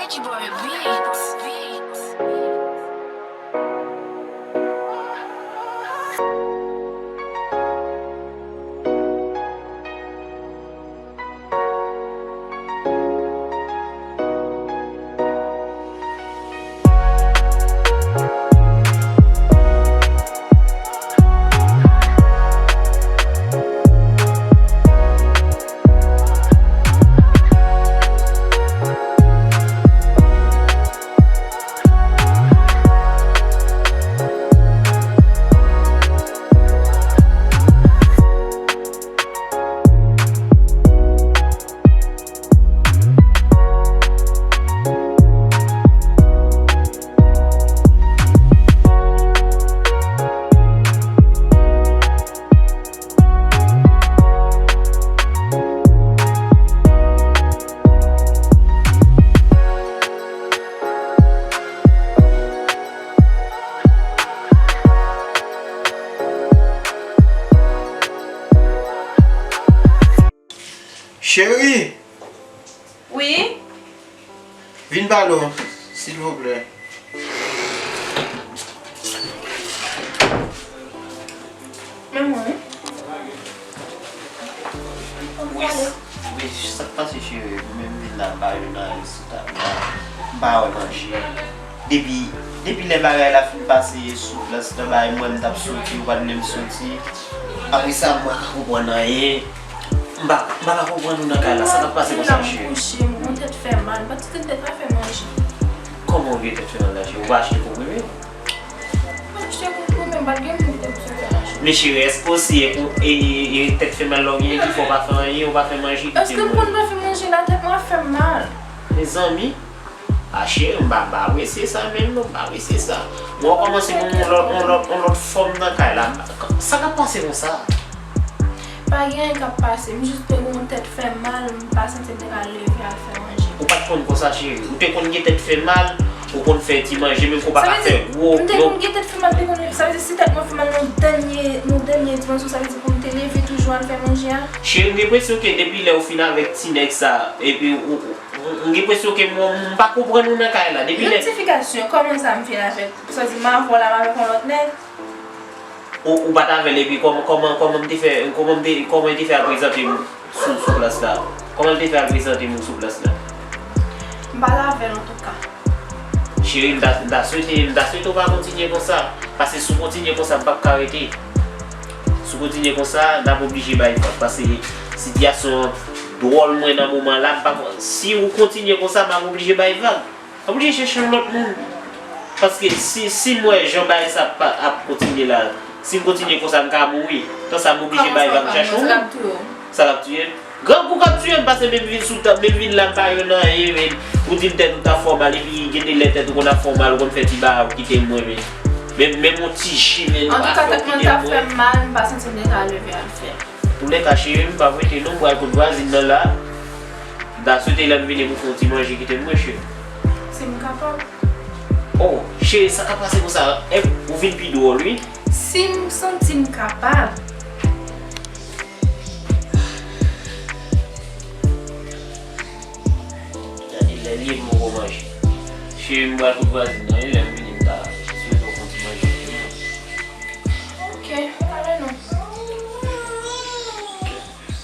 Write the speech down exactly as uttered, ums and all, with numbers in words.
Boy Beats. Cheri! Wi? Vin pale w, silvouplè. Men mwen. Wi, wi, sa k pase, cheri? Mwen menm vin la, m pa jwenn anyen sou tab la. M pa wè manje. Depi, depi lè bagay la fin pase sou plas la, bay mwen, m t ap soti, ou pa t vle m soti. Apre sa, m pa ka konprann anyen. M pa, m pa ka konprann ou nan kay la. Sa k ap pase konsa, cheri? Mwen kouche, mwen tèt fè mal. M pa t santi tèt la fè manje. Kòman ou gen tèt fè mal la, cheri? Ou pa achte konprime? Mwen achte konprime, m pa t gen moun ki te pou soti al achte. Men cheri, èske w si e, e, e, e tèt fè mal la, ou gen ki fè w pa fè anyen, ou pa fè manje, kite mwen. Èske m konn pa fè manje la, tèt mwen ap fè m mal. Mezanmi. A cheri, m pa, m pa apresye sa menm non, m pa apresye sa. Mwen kòmanse pran yon lòt, yon lòt, yon lòt fòm nan kay la. Sa k ap pase konsa? Pa gen anyen k ap pase, m jis te gen yon tèt fè mal, m pa santi m te ka leve al fè manje. Ou pa t konn konsa, cheri? Ou te konn gen tèt fè mal, ou konn fè ti manje, menm ke w pa ka fè gwo. M te konn gen tèt fè mal, m te konn leve. Sa vle di si tèt mwen fè mal nan dènye, nan dènye dimansyon, sa vle di pou m te leve toujou al fè manje a? Cheri, m gen enpresyon ke depi lè ou fin avèk ti nèg sa, epi ou, ou, M, m gen enpresyon ke mwen, m pa konprann ou nan kay la. Depi lè... Rektifikasyon, kòman sa m fè avèk, sa di m avè w la, m avèk yon lòt nèg? Ou, ou pa t avè l, epi kòman, kòman, kòman m te fè, kòman m te, kòman l te fè al prezante m sou, sou plas la? Kòman l te fè al prezante m sou plas la? M pa t avè l antouka. Cheri, m ta, m ta swete, m ta swete w pa kontinye konsa. Paske si w kontinye konsa, m p ap ka rete. Si w kontinye konsa, n ap oblije bay vag. Paske sitiyasyon an dwòl mwen nan moman la, m pa konn. Si w kontinye konsa, m ap oblije bay vag. M oblije chèche yon lòt moun. Paske si, si m wè jan bagay sa ap, ap kontinye la, si m kontinye konsa, m ka mouri. Tan sa, m oblije bay vag, m chache yon moun. Sa k ap touye m? Grangou k ap touye m, paske menm vin sou tab, menm vin la, m pa jwenn anyen, men ou di m tèt ou t ap fè w mal, epi gen de lè tèt ou konn ap fè w mal, ou konn fè ti bagay, ou kite m, mwen, men, men, men yon ti ji, men ou pa fè, ou kite m, mwen. Antouka, tèt mwen t ap fè m mal, m pa santi m te ka leve al fè. Toulèka, cheri, m p ap rete non, m pral kot vwazin nan la. M ta swete lè m vini pou fè yon ti manje, kite m, mwen, cheri. Si m kapab. Oh, cheri, sa k ap pase konsa? Ou vin pi dwòl, wi. Si m santi m kapab. Gade lè l ye m poko manje. Cheri, m pral kot vwazin nan, wi, lè m vini.